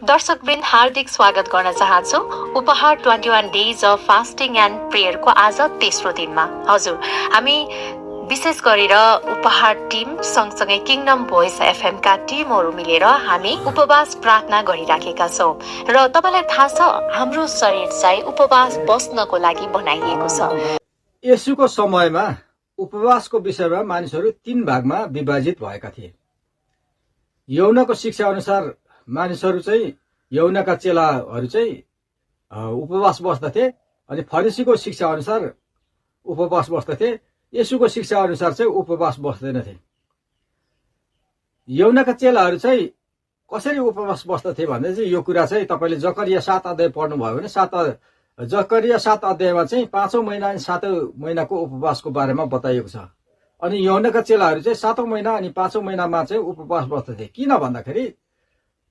दर्शकवृन्द हार्दिक स्वागत गर्न चाहन्छु उपहार 21 डेज अफ फास्टिङ एन्ड प्रेयरको आज तेस्रो दिनमा। हजुर, हामी विशेष गरेर उपहार टिम सँगसँगै किङडम भोइस एफएम का टिमहरू मिलेर हामी उपवास प्रार्थना गरिराखेका छौँ र तपाईलाई थाहा छ हाम्रो शरीर चाहिँ उपवास बस्नको लागि बनाइएको छ। येशूको समयमा उपवासको विषयमा मानिसहरू 3 भागमा विभाजित भएका थिए। यौनको शिक्षा अनुसार मानिसहरू चाहिँ यौनका चेलाहरू चाहिँ उपवास बस्दथे अनि फरिसीको शिक्षा अनुसार उपवास बस्दथे। येशूको शिक्षा अनुसार चाहिँ उपवास बस्दैनथे। यौनका चेलाहरू चाहिँ कसरी उपवास बस्दथे भन्दा चाहिँ यो कुरा चाहिँ तपाईले जकरिया 7 अध्याय पढ्नुभयो भने जकरिया 7 अध्यायमा चाहिँ 5औं महिना अनि 7औं महिनाको उपवासको बारेमा बताइएको छ। अनि यौनका चेलाहरू चाहिँ 7औं महिना अनि 5औं महिनामा चाहिँ उपवास बस्दथे। किन भन्दाखेरि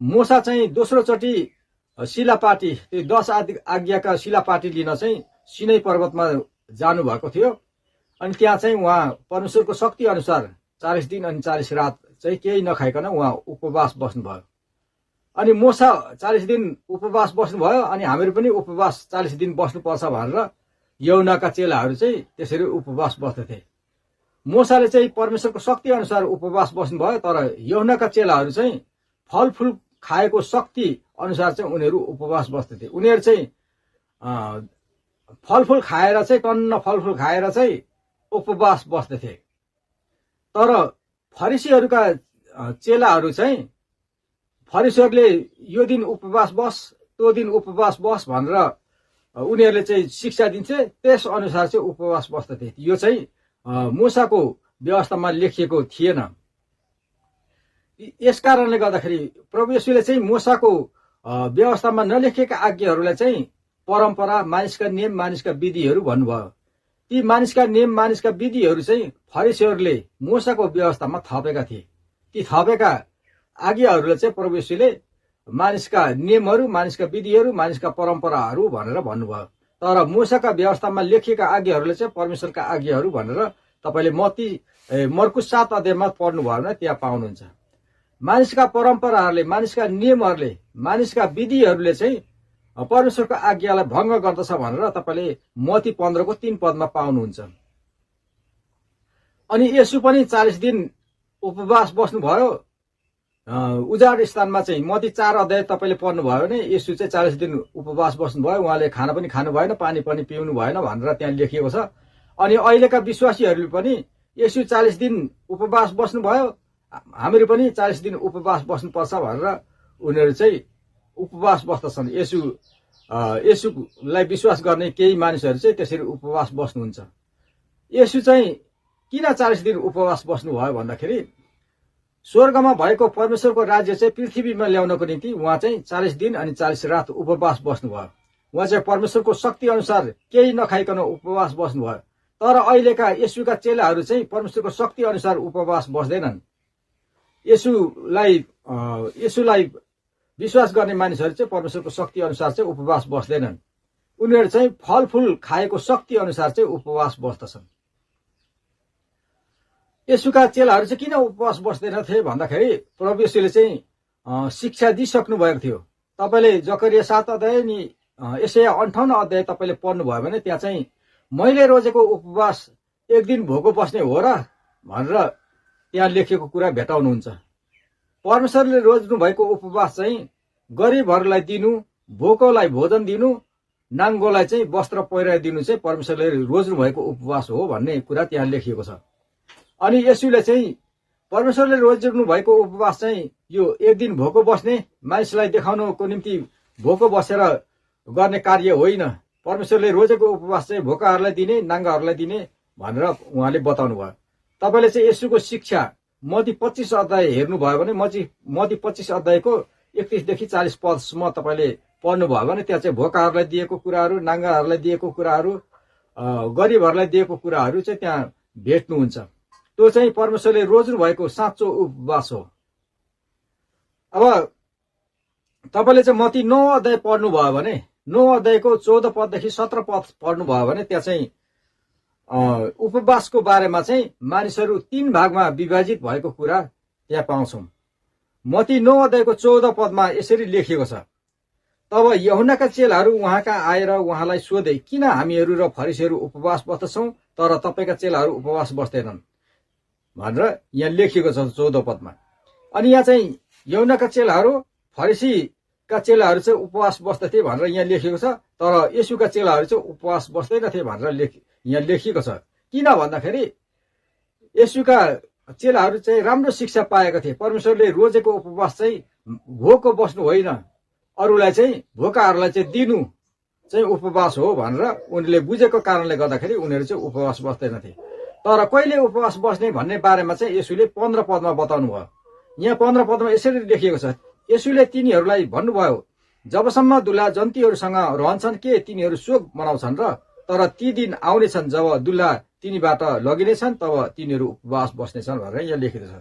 मूसा चाहिँ दोस्रो चोटि शिलापाटी, त्यो 10 आज्ञाका शिलापाटी लिन चाहिँ सिनै पर्वतमा जानु भएको थियो। अनि त्यहाँ चाहिँ उहाँ परमेश्वरको शक्ति अनुसार 40 दिन अनि 40 रात चाहिँ केही नखाइकन उहाँ उपवास बस्नुभयो। अनि मूसा 40 दिन उपवास बस्नुभयो अनि हामीहरू पनि उपवास 40 दिन बस्नुपर्छ भनेर यौनका चेलाहरू चाहिँ त्यसरी उपवास बस्दथे। मूसाले चाहिँ परमेश्वरको शक्ति अनुसार उपवास बस्नुभयो, तर यौनका चेलाहरू चाहिँ फलफूल खाएको शक्ति अनुसार चाहिँ उनीहरू उपवास बस्दथे। उनीहरू चाहिँ फलफूल खाएर चाहिँ टन्न फलफूल खाएर चाहिँ उपवास बस्दथे। तर फरिसीहरूका चेलाहरू चाहिँ फरिसीहरूले यो दिन उपवास बस, त्यो दिन उपवास बस भनेर उनीहरूले चाहिँ शिक्षा दिन्थे, त्यस अनुसार चाहिँ उपवास बस्दथे। यो चाहिँ मूसाको व्यवस्थामा लेखिएको थिएन। यस कारणले गर्दाखेरि प्रभु येशूले चाहिँ मूसाको व्यवस्थामा नलेखिएका आज्ञाहरूलाई चाहिँ परम्परा, मानिसका नियम, मानिसका विधिहरू भन्नुभयो। ती मानिसका नियम, मानिसका विधिहरू चाहिँ फरिसीहरूले मूसाको व्यवस्थामा थपेका थिए। ती थपेका आज्ञाहरूले चाहिँ प्रभु येशूले मानिसका नियमहरू, मानिसका विधिहरू, मानिसका परम्पराहरू भनेर भन्नुभयो। तर मूसाका व्यवस्थामा लेखिएका आज्ञाहरूले चाहिँ परमेश्वरका आज्ञाहरू भनेर तपाईले मर्कुस 7 अध्यायमा पढ्नुभयो भने त्यहाँ पाउनुहुन्छ। मानिसका परम्पराहरूले, मानिसका नियमहरूले, मानिसका विधिहरूले चाहिँ परमेश्वरको आज्ञालाई भङ्ग गर्दछ भनेर तपाईले मत्ती 15 को 3 पदमा पाउनुहुन्छ। अनि येशू पनि 40 दिन उपवास बस्नुभयो उजाड स्थानमा चाहिँ। मत्ती 4 अध्याय तपाईले पढ्नुभयो भने येशू चाहिँ 40 दिन उपवास बस्नुभयो। उहाँले खाना पनि खानु भएन, पानी पनि पिउनु भएन भनेर त्यहाँ लेखिएको छ। अनि अहिलेका विश्वासीहरूले पनि येशू 40 दिन उपवास बस्नुभयो, हामीहरू पनि 40 दिन उपवास बस्नुपर्छ भनेर उनीहरू चाहिँ उपवास बस्दछन्। येशूलाई विश्वास गर्ने केही मानिसहरू चाहिँ त्यसरी उपवास बस्नुहुन्छ। येशू चाहिँ किन 40 दिन उपवास बस्नुभयो भन्दाखेरि स्वर्गमा भएको परमेश्वरको राज्य चाहिँ पृथ्वीमा ल्याउनको निम्ति उहाँ चाहिँ 40 दिन अनि 40 रात उपवास बस्नुभयो। उहाँ चाहिँ परमेश्वरको शक्ति अनुसार केही नखाइकन उपवास बस्नुभयो। तर अहिलेका येशूका चेलाहरू चाहिँ परमेश्वरको शक्ति अनुसार उपवास बस्दैनन्। येशूलाई विश्वास गर्ने मानिसहरू चाहिँ परमेश्वरको शक्ति अनुसार चाहिँ उपवास बस्दैनन्। उनीहरू चाहिँ फलफूल खाएको शक्ति अनुसार चाहिँ उपवास बस्दछन्। येशूका चेलाहरू चाहिँ किन उपवास बस्दैनथे भन्दाखेरि प्रभु येशूले चाहिँ शिक्षा दिइसक्नु भएको थियो। तपाईले जकरिया 7 अध्याय नि यशाया 58 अध्याय तपाईले पढ्नुभयो भने त्यहाँ चाहिँ मैले रोजेको उपवास एक दिन भोको बस्ने हो र भनेर त्यहाँ लेखेको कुरा भेटाउनुहुन्छ। परमेश्वरले रोज्नु भएको उपवास चाहिँ गरिबहरूलाई दिनु, भोकोलाई भोजन दिनु, नाङ्गोलाई चाहिँ वस्त्र पहिराइदिनु चाहिँ परमेश्वरले रोज्नु भएको उपवास हो भन्ने कुरा त्यहाँ लेखिएको छ। अनि येशूले चाहिँ परमेश्वरले रोज्नु भएको उपवास चाहिँ यो एक दिन भोको बस्ने, मानिसलाई देखाउनको निम्ति भोको बसेर गर्ने कार्य होइन। परमेश्वरले रोजेको उपवास चाहिँ भोकाहरूलाई दिने, नाङ्गाहरूलाई दिने भनेर उहाँले बताउनु भयो। तपाईले चाहिँ येशूको शिक्षा मत्ती 25 अध्याय हेर्नुभयो भने मत्ती 25 अध्यायको 31 देखि 40 पदसम्म तपाईले पढ्नुभयो भने त्यहाँ चाहिँ भोकाहरूलाई दिएको कुराहरू, नाङ्गाहरूलाई दिएको कुराहरू, गरिबहरूलाई दिएको कुराहरू चाहिँ त्यहाँ भेट्नुहुन्छ। त्यो चाहिँ परमेश्वरले रोज्नु भएको साँचो उपवास हो। अब तपाईले चाहिँ मत्ती 9 अध्याय पढ्नुभयो भने 9 अध्यायको 14 पददेखि 17 पद पढ्नुभयो भने त्यहाँ चाहिँ उपवासको बारेमा चाहिँ मानिसहरू 3 भागमा विभाजित भएको कुरा त्यहाँ पाउँछौँ। मत्ती 9 अध्यायको 14 पदमा यसरी लेखिएको छ, तब यूहन्नाका चेलाहरू उहाँ कहाँ आएर उहाँलाई सोधे, किन हामीहरू र फरिसीहरू उपवास बस्दछौँ तर तपाईँका चेलाहरू उपवास बस्दैनन् भनेर यहाँ लेखिएको छ 14 पदमा। अनि यहाँ चाहिँ यूहन्नाका चेलाहरू फरिसीका चेलाहरू चाहिँ उपवास बस्दथे भनेर यहाँ लेखिएको छ, तर येशूका चेलाहरू चाहिँ उपवास बस्दैनथे भनेर यहाँ लेखिएको छ। किन भन्दाखेरि येशूका चेलाहरू चाहिँ राम्रो शिक्षा पाएका थिए। परमेश्वरले रोजेको उपवास चाहिँ भोको बस्नु होइन, अरूलाई चाहिँ भोकाहरूलाई चाहिँ दिनु चाहिँ उपवास हो भनेर उनीहरूले बुझेको कारणले गर्दाखेरि उनीहरू चाहिँ उपवास बस्दैनथे। तर कहिले उपवास बस्ने भन्ने बारेमा चाहिँ येशूले 15 पदमा बताउनु भयो। यहाँ 15 पदमा यसरी लेखिएको छ, येशूले तिनीहरूलाई भन्नुभयो, जबसम्म दुल्हा जन्तीहरूसँग रहन्छन् के तिनीहरू शोक मनाउँछन् र, तर ती दिन आउनेछन् जब दुल्हा तिनीबाट लगिनेछन् तब तिनीहरू उपवास बस्नेछन् भनेर यहाँ लेखिएको छ।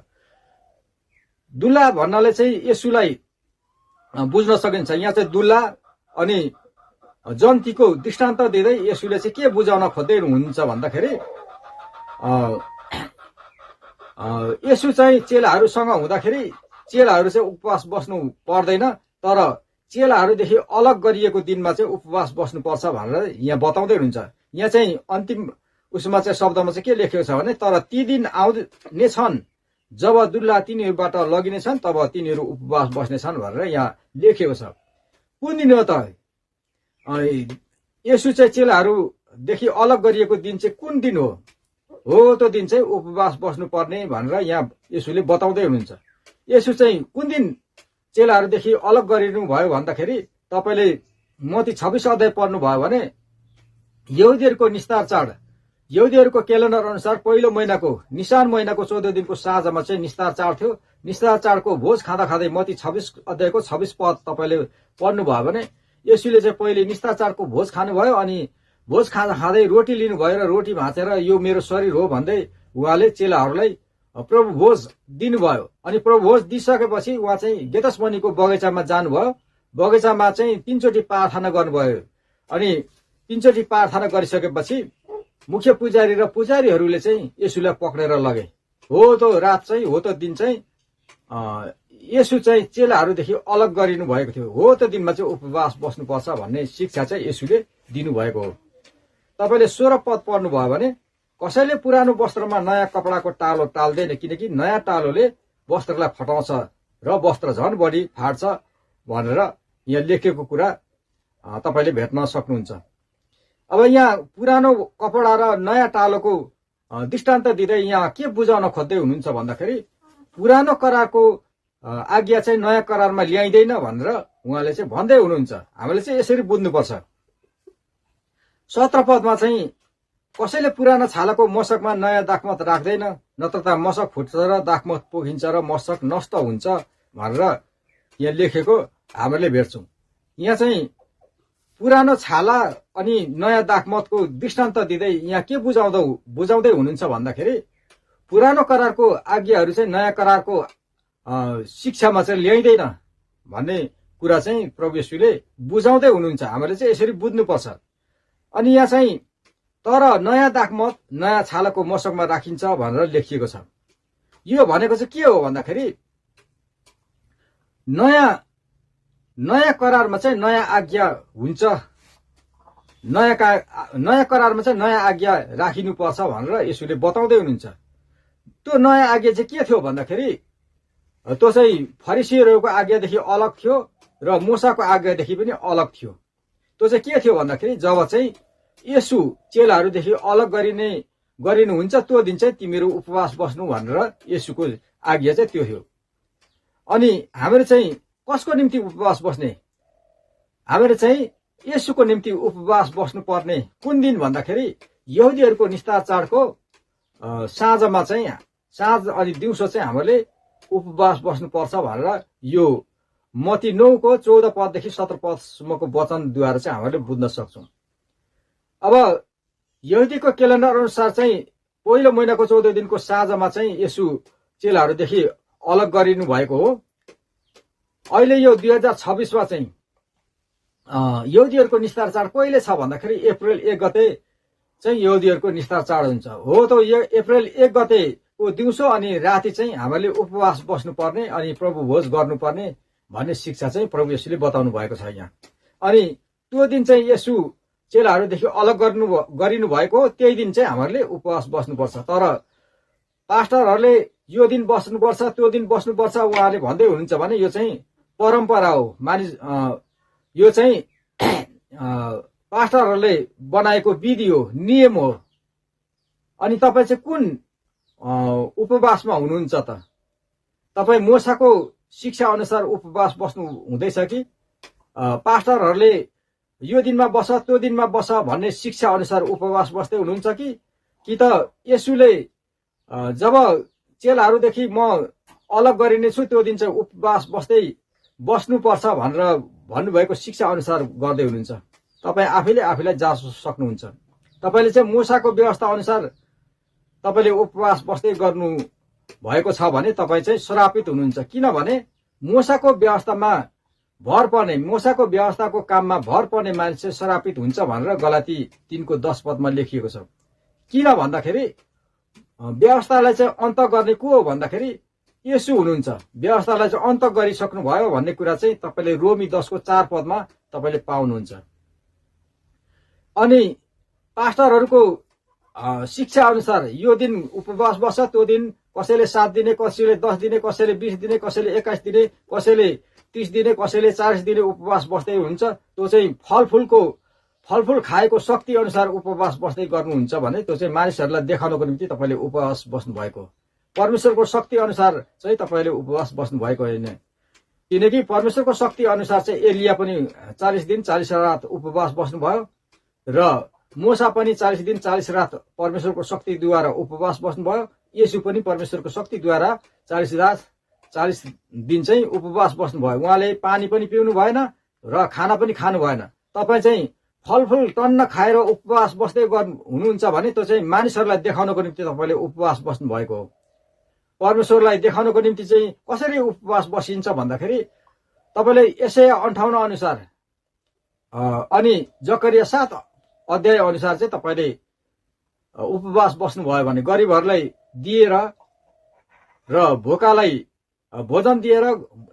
दुल्हा भन्नाले चाहिँ येशूलाई बुझ्न सकिन्छ। यहाँ चाहिँ दुल्हा अनि जन्तीको दृष्टान्त दिँदै येशूले चाहिँ के बुझाउन खोज्दै हुनुहुन्छ भन्दाखेरि येशू चाहिँ चेलाहरूसँग हुँदाखेरि चेलाहरू चाहिँ उपवास बस्नु पर्दैन, तर चेलाहरूदेखि अलग गरिएको दिनमा चाहिँ उपवास बस्नुपर्छ भनेर यहाँ बताउँदै हुनुहुन्छ। यहाँ चाहिँ अन्तिम उसमा चाहिँ शब्दमा चाहिँ के लेखेको छ भने, तर ती दिन आउने छन् जब दुल्हा तिनीहरूबाट लगिनेछन् तब तिनीहरू उपवास बस्नेछन् भनेर यहाँ लेखेको छ। कुन दिन हो त येशू चाहिँ चेलाहरूदेखि अलग गरिएको दिन चाहिँ कुन दिन हो? त्यो दिन चाहिँ उपवास बस्नुपर्ने भनेर यहाँ येशूले बताउँदै हुनुहुन्छ। येशू चाहिँ कुन दिन चेलाहरूदेखि अलग गरिनु भयो भन्दाखेरि तपाईँले मत्ती 26 अध्याय पढ्नुभयो भने यहुदीहरूको निस्तार चाड, यहुदीहरूको क्यालेन्डर अनुसार पहिलो महिनाको निशान महिनाको 14 दिनको साँझमा चाहिँ निस्तार चाड थियो। निस्तार चाडको भोज खाँदा खाँदै मत्ती 26 अध्यायको 26 पद तपाईँले पढ्नुभयो भने येशूले चाहिँ पहिले निस्तार चाडको भोज खानुभयो अनि भोज खाँदा खाँदै रोटी लिनुभयो र रोटी भाँचेर यो मेरो शरीर हो भन्दै उहाँले चेलाहरूलाई प्रभु भोज दिनुभयो। अनि प्रभु भोज दिइसकेपछि उहाँ चाहिँ गेतसमनीको बगैँचामा जानुभयो। बगैँचामा चाहिँ 3 चोटि प्रार्थना गर्नुभयो अनि 3 चोटि प्रार्थना गरिसकेपछि मुख्य पुजारी र पुजारीहरूले चाहिँ येशूलाई पक्रेर लगे। हो त्यो रात चाहिँ, हो त्यो दिन चाहिँ येशू चाहिँ चेलाहरूदेखि अलग गरिनु भएको थियो। हो त्यो दिनमा चाहिँ उपवास बस्नुपर्छ भन्ने शिक्षा चाहिँ येशूले दिनुभएको हो। तपाईँले 16 पद पढ्नुभयो भने कसैले पुरानो वस्त्रमा नयाँ कपडाको टालो टाल्दैन, किनकि नयाँ टालोले वस्त्रलाई फटाउँछ र वस्त्र झन् बढी फाट्छ भनेर यहाँ लेखेको कुरा तपाईँले भेट्न सक्नुहुन्छ। अब यहाँ पुरानो कपडा र नयाँ टालोको दृष्टान्त दिँदै यहाँ के बुझाउन खोज्दै हुनुहुन्छ भन्दाखेरि पुरानो करारको आज्ञा चाहिँ नयाँ करारमा ल्याइँदैन भनेर उहाँले चाहिँ भन्दै हुनुहुन्छ। हामीले चाहिँ यसरी बुझ्नुपर्छ। 17 पदमा चाहिँ कसैले पुरानो छालाको मशकमा नयाँ दाखमत राख्दैन, नत्र त मशक फुट्छ र दाखमत पोखिन्छ र मशक नष्ट हुन्छ भनेर यहाँ लेखेको हामीले भेट्छौँ। यहाँ चाहिँ पुरानो छाला अनि नयाँ दाखमतको दृष्टान्त दिँदै यहाँ के बुझाउँदै हुनुहुन्छ भन्दाखेरि पुरानो करारको आज्ञाहरू चाहिँ नयाँ करारको शिक्षामा चाहिँ ल्याइँदैन भन्ने कुरा चाहिँ प्रभु येशूले बुझाउँदै हुनुहुन्छ। हामीले चाहिँ यसरी बुझ्नुपर्छ। अनि यहाँ चाहिँ तर नयाँ दाखमत नयाँ छालाको मशकमा राखिन्छ भनेर लेखिएको छ। यो भनेको चाहिँ के हो भन्दाखेरि नयाँ करारमा चाहिँ नयाँ आज्ञा हुन्छ, नयाँ करारमा चाहिँ नयाँ आज्ञा राखिनुपर्छ भनेर येशूले बताउँदै हुनुहुन्छ। त्यो नयाँ आज्ञा चाहिँ के थियो भन्दाखेरि त्यो चाहिँ फरिसीहरूको आज्ञादेखि अलग थियो र मूसाको आज्ञादेखि पनि अलग थियो। त्यो चाहिँ के थियो भन्दाखेरि जब चाहिँ येशू चेलाहरूदेखि अलग गरिनुहुन्छ त्यो दिन चाहिँ तिमीहरू उपवास बस्नु भनेर येशूको आज्ञा चाहिँ त्यो थियो। अनि हामीले चाहिँ कसको निम्ति उपवास बस्ने? हामीले चाहिँ येशूको निम्ति उपवास बस्नुपर्ने कुन दिन भन्दाखेरि यहुदीहरूको निस्तार चाडको साँझमा चाहिँ साँझ अनि दिउँसो चाहिँ हामीले उपवास बस्नुपर्छ भनेर यो मत्ती 9 को 14 पददेखि 17 पदसम्मको वचनद्वारा चाहिँ हामीले बुझ्न सक्छौँ। अब यहुदीको क्यालेन्डर अनुसार चाहिँ पहिलो महिनाको 14 दिनको साँझमा चाहिँ येशू चेलाहरूदेखि अलग गरिनु भएको हो। अहिले यो 2026मा चाहिँ यहुदीहरूको निस्तार चाड कहिले छ भन्दाखेरि अप्रिल 1 गते चाहिँ यहुदीहरूको निस्तार चाड हुन्छ। हो त यो अप्रिल 1 गतेको दिउँसो अनि राति चाहिँ हामीले उपवास बस्नुपर्ने अनि प्रभु भोज गर्नुपर्ने भन्ने शिक्षा चाहिँ प्रभु येशूले बताउनु भएको छ यहाँ। अनि त्यो दिन चाहिँ येशू चेलाहरूदेखि अलग गरिनु भएको हो, त्यही दिन चाहिँ हामीहरूले उपवास बस्नुपर्छ। तर पास्टरहरूले यो दिन बस्नुपर्छ त्यो दिन बस्नुपर्छ उहाँले भन्दै हुनुहुन्छ भने यो चाहिँ परम्परा हो, यो चाहिँ पास्टरहरूले बनाएको विधि हो, नियम हो। अनि तपाईँ चाहिँ कुन उपवासमा हुनुहुन्छ त? तपाईँ मोसाको शिक्षा अनुसार उपवास बस्नु हुँदैछ कि पास्टरहरूले यो दिनमा बस त्यो दिनमा बस भन्ने शिक्षा अनुसार उपवास बस्दै हुनुहुन्छ कि त येशूले जब चेलाहरूदेखि म अलग गरिनेछु त्यो दिन चाहिँ उपवास बस्नुपर्छ भनेर भन्नुभएको शिक्षा अनुसार गर्दै हुनुहुन्छ? तपाईँ आफैलाई जाँच सक्नुहुन्छ। तपाईँले चाहिँ मुसाको व्यवस्था अनुसार तपाईँले उपवास बस्दै गर्नु भएको छ भने तपाईँ चाहिँ श्रापित हुनुहुन्छ। किनभने मुसाको व्यवस्थामा भर पर्ने, मुसाको व्यवस्थाको काममा भर पर्ने मान्छे श्रापित हुन्छ भनेर गलाती 3:10 पदमा लेखिएको छ। किन भन्दाखेरि व्यवस्थालाई चाहिँ अन्त गर्ने को हो भन्दाखेरि येशू हुनुहुन्छ। व्यवस्थालाई चाहिँ अन्त गरिसक्नु भयो भन्ने कुरा चाहिँ तपाईँले रोमी 10:4 पदमा तपाईँले पाउनुहुन्छ। अनि पास्टरहरूको शिक्षा अनुसार यो दिन उपवास बस्छ, त्यो दिन कसैले 7 दिने, कसैले 10 दिने, कसैले 20 दिने, कसैले 21 दिने, कसैले 30 दिने, कसैले 40 दिने उपवास बस्दै हुन्छ। त्यो चाहिँ फलफुल खाएको शक्ति अनुसार उपवास बस्दै गर्नुहुन्छ भने त्यो चाहिँ मानिसहरूलाई देखाउनको निम्ति तपाईँले उपवास बस्नु भएको। परमेश्वरको शक्ति अनुसार चाहिँ तपाईँले उपवास बस्नु भएको होइन। किनकि परमेश्वरको शक्ति अनुसार चाहिँ एलिया पनि 40 दिन 40 रात उपवास बस्नुभयो र मोसा पनि 40 दिन 40 रात परमेश्वरको शक्तिद्वारा उपवास बस्नुभयो। येशू पनि परमेश्वरको शक्तिद्वारा 40 रात 40 दिन चाहिँ उपवास बस्नुभयो। उहाँले पानी पनि पिउनु भएन र खाना पनि खानु भएन। तपाईँ चाहिँ फलफुल टन्न खाएर उपवास बस्दै हुनुहुन्छ भने त्यो चाहिँ मानिसहरूलाई देखाउनको निम्ति तपाईँले उपवास बस्नु भएको हो। परमेश्वरलाई देखाउनको निम्ति चाहिँ कसरी उपवास बसिन्छ भन्दाखेरि तपाईँले यशाया 58 अनुसार अनि जकरिया 7 अध्याय अनुसार चाहिँ तपाईँले उपवास बस्नुभयो भने गरिबहरूलाई दिएर र भोकालाई भोजन दिएर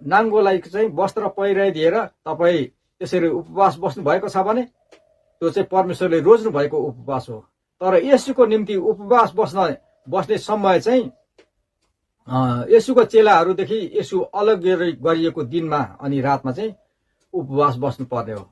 नाङ्गोलाई चाहिँ वस्त्र पहिराइदिएर तपाईँ त्यसरी उपवास बस्नु भएको छ भने त्यो चाहिँ परमेश्वरले रोज्नु भएको उपवास हो। तर येशूको निम्ति उपवास बस्ने समय चाहिँ येशूको चेलाहरूदेखि येशू अलग गरिएको दिनमा अनि रातमा चाहिँ उपवास बस्नु पर्ने हो।